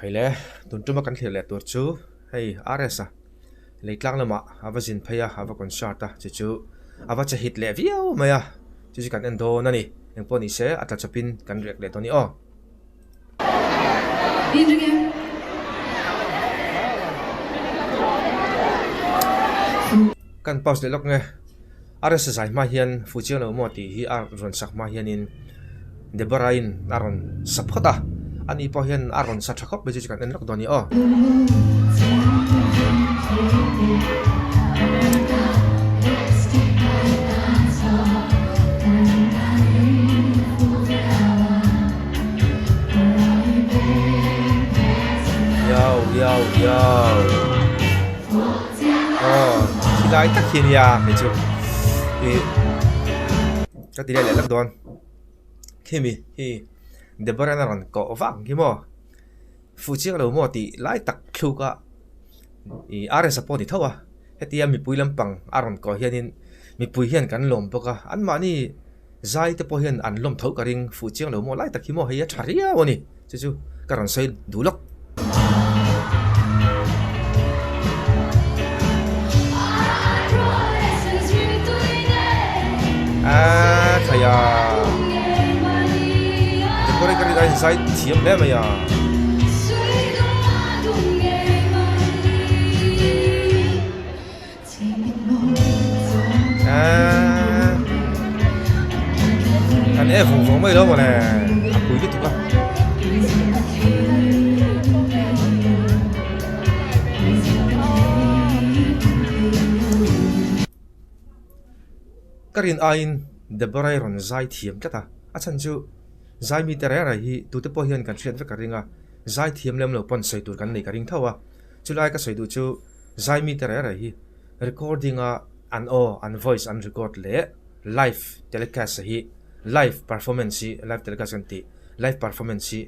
Khaile, tun tuma kan thlir leh tur chu hei RS-a leitlang lamah a va zin phei a, a va concert a, chu chu a va che hit leh viau mai a, chu chu kan en dawn a ni. Engpawh ni se a tla chawpin kan riak leh dawn i aw. Kan pause leh lawk nge. RS zai hma hian fu chiang lo maw tih hi a rawn sak hma hianin Deborah-in a rawn sa phawt a, ani pawh hian a rawn sa tha khawp mai chu chu kan en lawk dawn a ni aw. Iau iau iau aw thi lai tak hi a nia hei chu ih ka ti leh leh lak dawn khimi hi Deborah a rawn kawh vak ang khi maw fuh chiang lo maw tih lai tak thluk a ih RS a pawh a ni tho a hetia mipui lampang a rawn kawh hianin mipui hian kan lawm bawk a anmahni Zai te pawh hian an lawm tho ka ring fuh chiang lo maw lai tak hi maw hei a tha riau a ni chu chu ka rawn sawi duh lawk. Aaa khai a Decorate ka rin aiin zai thiam hle mai a. Kan e vawng vawng mai lo mawle a pui lutuk a. Ka rin aiin Deborah-i rawn zai thiam tlat a, a chhan chu zai mite reng reng hi tute pawh hian kan hriat vek ka ring a, zai thiam lem lo pawn sawi tur kan nei ka ring tho a, chulai ka sawi duh chu Zaimi te reng reng hi recording a an aw, an voice an record leh live telecast hi live performance hi live telecast kan tih live performance hi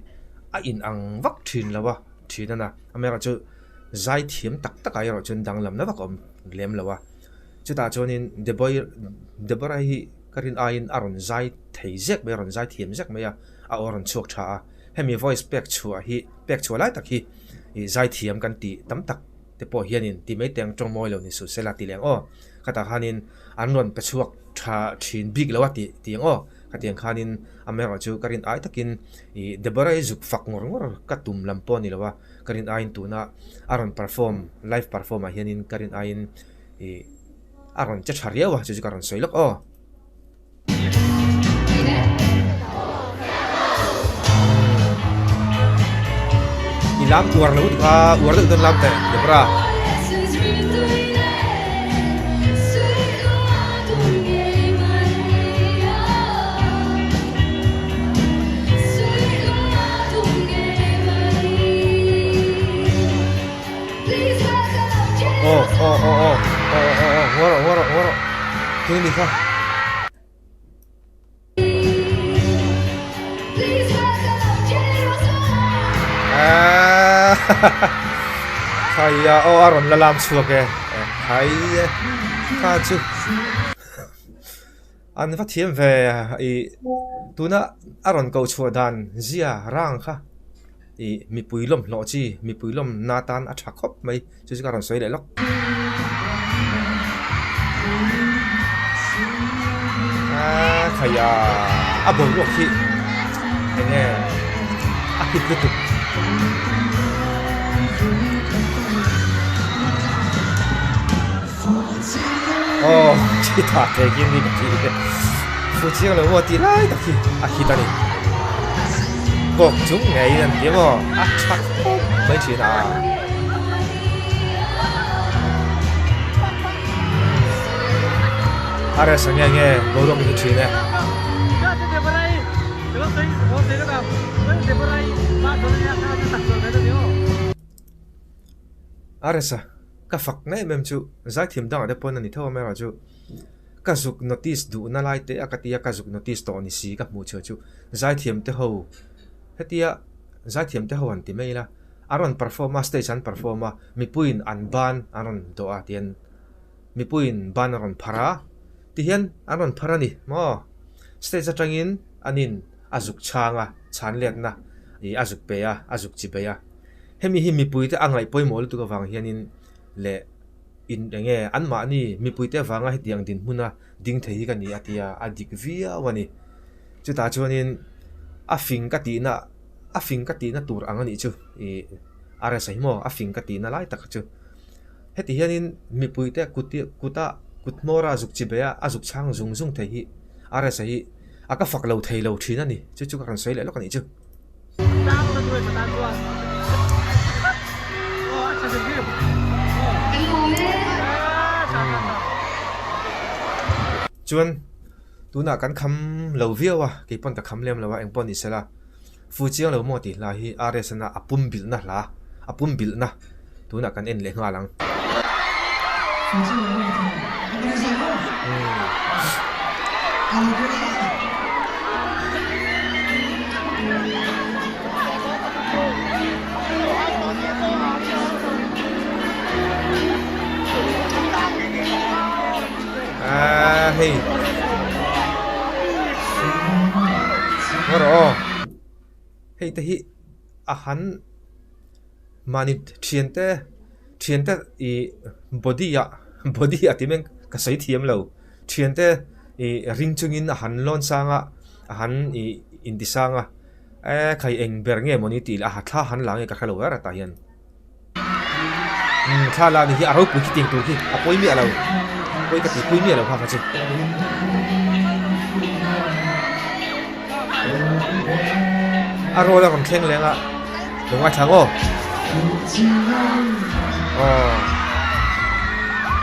a in ang vak thin lo a thin a na amaherawhchu zai thiam tak tak ah erawh chuan danglam na vak a awm lem lo a chutah chuanin Deboi Deborah hi ka rin aiin a rawn zai thei zek mai a rawn zai thiam zek mai a a aw a rawn chhuak tha a hemi voice pek chhuah hi pek chhuah lai tak hi ih zai thiam kan tih tam tak te pawh hianin ti mai teng tawng mawi lo ni suh sela ti leh ang aw. Khatah khanin an rawn pe chhuak tha thin bik lo a tih ti ang aw. Khatiang khanin amaherawh chu ka rin ai takin ih Deborah-i zuk fak ngawr ngawr ka tum lam pawh a ni lo a, ka rin aiin tuna a rawn perform live perform ah hianin ka rin aiin ih a rawn che tha riau a chu chu ka rawn sawi lawk aw. I lam uar lo tuk a, uar deuh dawn lam teh Deborah. Aw aw aw aw aw aw aw ngaw rawh ngaw rawh ngaw rawh tui ni kha. Khaia aw a rawn la lam chhuak e khaia kha chu an va thiam ve ih tuna a rawn koh chhuah dan zia rang kha ih mipui lawm hlawh chi mipui lawm na tan a tha khawp mai chu chu ka rawn sawi leh lawk. Aaa khaia a boruak hi eng nge a hit lutuk. Aw thi tha thei khi ni ka thi fu chiang lo maw tih lai tak hi a hit a ni kawk chung ngeiin an ti maw a tha khawp mai thin a. A rest nge nge boruak hi thin e. A rest a. Ka fak na em em chu zaithiam dangah te pawn a ni tho a amaherawh chu ka zuk notice duhna lai te a ka tia ka zuk notice tawh ni si ka hmuh chhuah chu zaithiam te ho hetia zaithiam te ho han ti mai ila a rawn perform a stage an perform a mipuiin an ban an rawn dawh a tihian mipuiin ban a rawn phar a tihian an rawn phar a ni maw stage atangin anin a zuk chhang a chhan letna ih a zuk pe a a zuk chi bei a. Hemi hi mipuite a ngaih pawimawh lutuk avang hianin leh in eng nge anmahni mipuite avanga hetiang dinhmuna ding thei hi ka ni a ti a, a dik viau a ni. Chutah chuanin a fing ka tihna a fing ka tihna tur ang a nih chu ih RSA hi maw a fing ka tihna lai tak chu. Heti hianin mipuite kut kuta kut hmawra zuk chi beia a zuk chhang zung zung thei hi RSA hi a ka fak lo thei lo thin a ni. Chu chu ka rawn sawi leh lawk a nih chu. Chuan tunah kan kham lo viau a, kei pawn ka kham lem lo a, eng pawh ni sela Fu chiang lo maw tih hla hi RS-na a pum bilhna hla, a pum bilhna tunah kan en leh nghal ang. Aaa hei Ngaw rawh aw hei te hi a han mahni thiante thiante ih body ah body ah tih mai ka sawi thiam lo thiante ih ring chungin a han lawn sang a a han ih inti sang a eee khai eng ber nge mawni tih leh a ha thla han la nge ka hrelo ber a tah hian. Umm thla la ni hi a ropui khi tiang tur khi a pawi miah lo pawi ka tih pui miah lo kha kha chu. A rawl a rawn thleng leng a lo ngaithla ang aw aw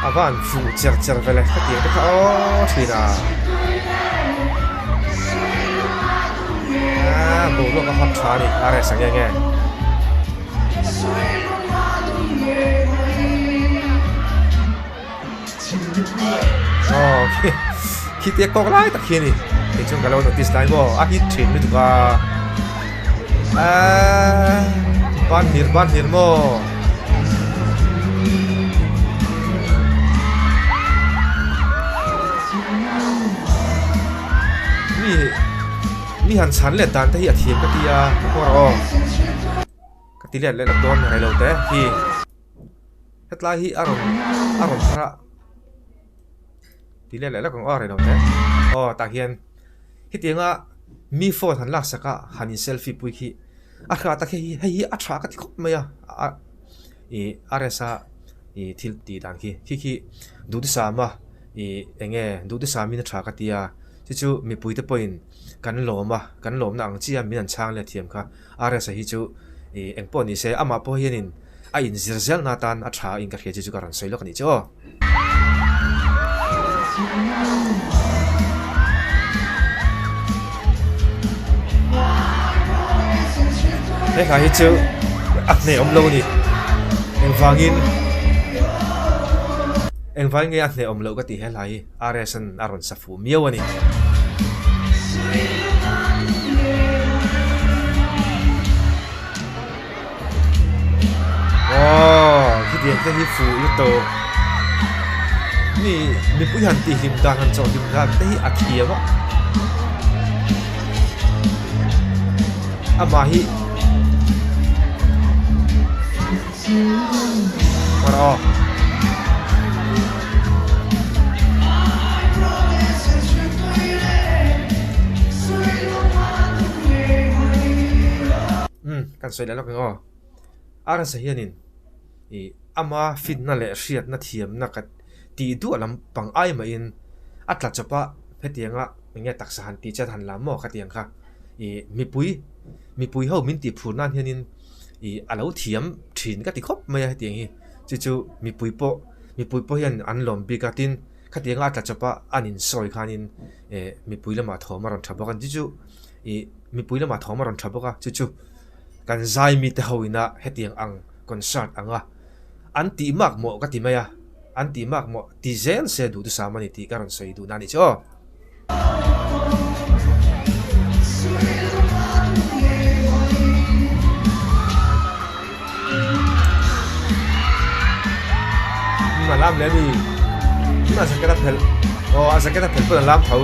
a van fuh cher cher vele ka tiang te kha aw thin a ah boruak a hot tha a ni a rest ang nge nge. Aw khi khi te kawk lai tak hi a ni kei chuan ka lo notice lai maw a hit thin lutuk a aaa ban hlir ban hlir maw mi mi han chhan let dan te hi a thiam ka ti a aw. Ka ti let leh lawk dawn rei lo te hi hetlai hi a rawn a rawn thar a ti let leh lawk ang aw rei lo te aw tah hian hetianga mi phone han lak sak a han in selfie pui khi a hra tak hei hi hei hi a tha ka ti khawp mai a a ih RS a ih thil tih dan khi khi khi duhthusam a ih eng nge duhthusam in a tha ka ti a chu chu mipui te pawhin kan lawm a kan lawmna ang chiah min an chhang let thiam kha. RS-a hi chu ih eng pawh ni se amah pawh hianin a inzir zelna atan a tha in ka hria chu chu ka rawn sawi lawk a nih chu aw. He hla hi chu a hnehawm lo a ni. Engvangin engvangin nge a hnehawm loh ka tih he hla hi RS-a'n a rawn sa fuh miau a ni. Aww khitiang te hi fuh lutuk mi mipui han tih hlim dan han chawh hlim dan te hi a thiam a amah hi Aw. Umm kan sawi leh lawk ang aw. Arsa hianin ih ama finna leh hriatna thiamna ka tih duah lampang ai mahin a tla chawp a hetianga eng nge taksa han tih chat han lam maw khatiang kha ih mipui mipui ho min tih phur nan hianin ih a lo thiam thin ka ti khawp mai a hetiang hi chu chu mipui pawh mipui pawh hian an lawm bik a tin khatianga a tla chawp a an insawi khanin eh mipui lamah thawm a rawn tha bawk a chu chu ih mipui lamah thawm a rawn tha bawk a chu chu kan zai mite ho ina hetiang ang concert anga an tih mak mawh ka ti mai a an tih mak mawh ti zel se duhthusam a ni tih ka rawn sawi duhna a nih chu aw. A lam leh a ni a jacket a phelh aw a jacket a phelh pawn a lam tho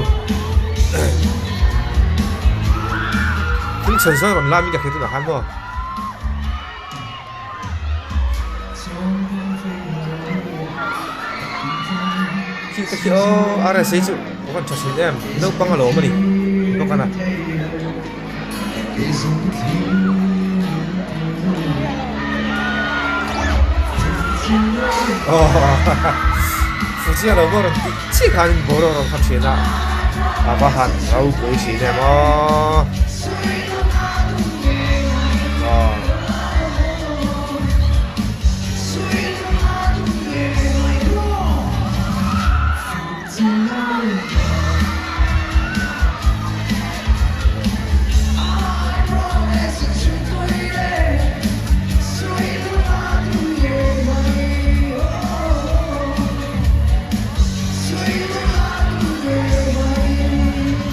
thil chhawn zawng rawn lam in ka hria tunah khan maw. te khi aw RSA chu a van tha thin em naupang a lawm a ni bawk a na. Fuji a lo bawk rawn tih chiah khan boruak rawn kha thin a a va han ropui thin em aw.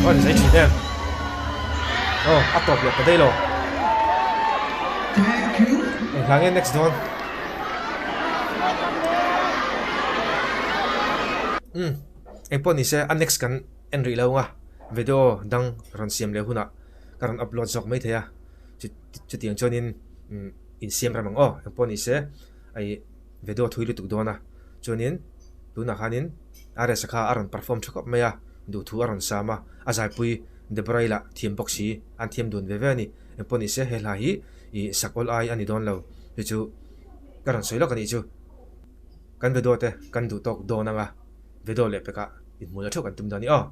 Aw ni zai thin em aw a tawp leh ta daih lo eng hla nge next dawn. Umm engpawh ni se a next kan en rih lo ang a video dang rawn siam leh hunah ka rawn upload zawk mai thei a chutiang chuanin umm insiam rem ang aw engpawh ni se ih video thui lutuk dawn a chuanin tunah khanin RS-a kha a rawn perform tha khawp mai a duhthu a rawn sam a a zaipui Deborah-i lah thiam bawk si an thiam dun ve ve a ni engpawh ni se he hla hi ih sak awl ai a ni dawn lo hi chu ka rawn sawi lawk a nih chu. Kan video te kan duh tawk dawn anga video leh pekah inhmuhna theuh kan tum dawn a ni aw.